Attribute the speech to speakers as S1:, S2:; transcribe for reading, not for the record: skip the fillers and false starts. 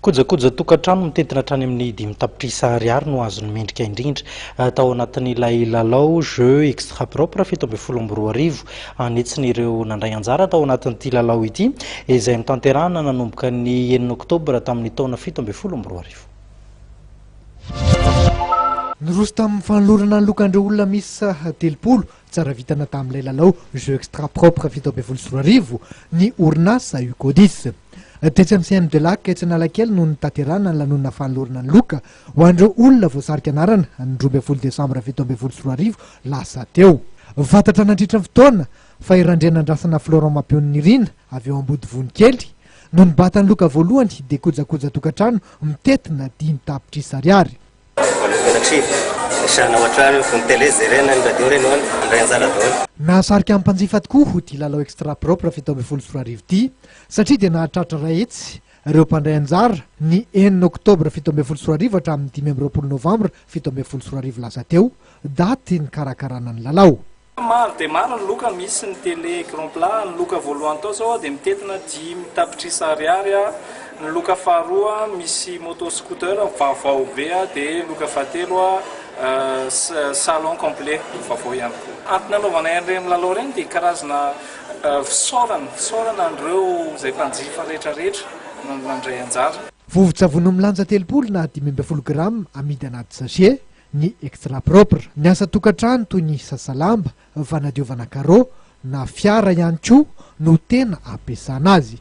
S1: Kojakoja tokantrano mitentina hatrany amin'ny 5 tapitrisa ariary no azon'ny mendrika indrindra tao anatin'ilay lalao Jeu Extra Propre 2017. Anetsiny ireo nandray anjara tao anatin'ity lalao ity, izay notanterahana nanomboka ny 6 oktobra tamin'ny taona 2017.
S2: Niroso tamin'ny fanolorana ny lokan'ireo olona miisa 30 tsara vitana tamin'ilay lalao Jeu Extra Propre 2017 ny orinasa Ucodis. Tetsy amin'ny CM de Lac etsy Analakely no nitaterana ny lanonana fanolorana ny loka ho an'ireo olona voasarika anarana ny 12 desambra 2017 lasa teo. Fantatra nandritra ny fotoana fa i Randrianandrasana Florent Mampiononirina avy eo Ambodivonikely no nibata ny loka voalohany, dia kojakoja tokantrano mitentina 5 tapitrisa ariary.
S3: Resahana ao an-trano, ny télé jerena, ny radio reny hoany, handray anjara daholo.
S2: Nahasarika ny mpanjifa tokoa ity lalao Extra Propre 2017 ity, satria dia nahatratra 100 ireo mpandray anjara ny 6 oktobra 2017 hatramin'ny 25 novambra 2017 lasa teo, daty ny karakarana ny lalao.
S4: Maro dia maro ny loka misy: ny télé écran plat. Ny loka voalohany tao zao dia mitentina 5 tapitrisa ariary a, ny loka faharoa misy moto scooter vaovao be a, dia loka fahatelo a, salon complet vaovao ihany koa. Antony anaovanay an'ireny lalao ireny dia karazana fisaorana an'ireo izay mpanjifa rehetrarehetra nandray anjara.
S2: Vovon-tsavony milanja 30 na 15 grama amidy anaty sachet ny Extra Propre. Ny asa tokantrano toy ny sasalamba, fanadiovana carreaux na fiara ihany koa no tena ampiasana azy.